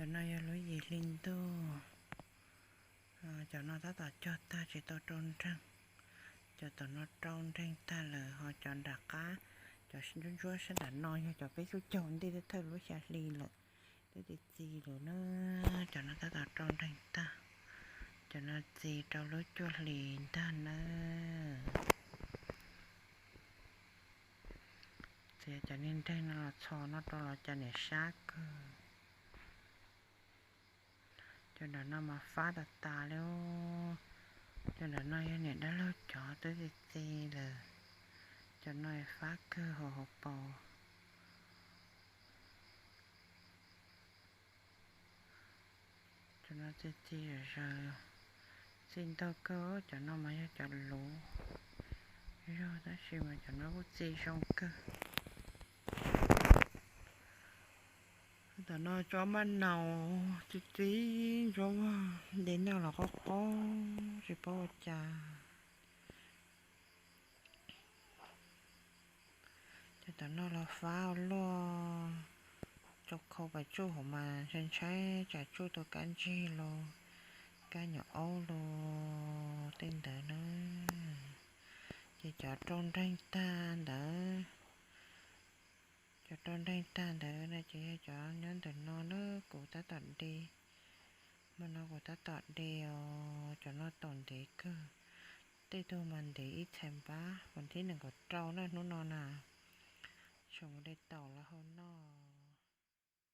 Cov no yog lub yim hli ntuj. Cov no tab tom cog tag tsis tau rau nreeg. Cov tom no rau nreeg tag lawm, ho cov nram qab, cov ntsuab ntsuab sab nram no yog cov peb caug caug ntej thawj lub xya hli lawm, twb txi txi lawm na. Cov no tab tom rau nreeg tag. Cov no txi rau lub cuaj hlis ntag nawb. Txiav cov niag nreeg no los txhos no rau los cas niam sab kawg. Cov nram no mas fab tas tas li. Cov nram no yog niam dab laug cov twb txi txi lawm. Cov no fab kawg hauv hauv paus. Cov no txi txi zom zaws, txi ntau kawg. Cov no mas yog cov luv zog tab sis mas cov no kuj txi zoo kawg. Tom no tsob maj naus txi txi ntsuab vag, nte noj los qob qob tsis paub ua cas. Cov tom no los fab ua luaj, tso khau pas tsuj hauv mas ntshai ntshai tsam tsuj tau kab ntsig los kab nyuam aub los tej ntawd na. Ces cov rau nreeg tag ntawd, cov rau nreeg tag ntawd no ces yog cov nyob ntawm no na, kuv tab tom de. Hmo no kuv tab tom de os, cov no taum ntev kawg. Tej tug mas ntev ib txhais npab, vas thib nees nkaum rau na hnub no na. Tseem mus de taum los hau noj.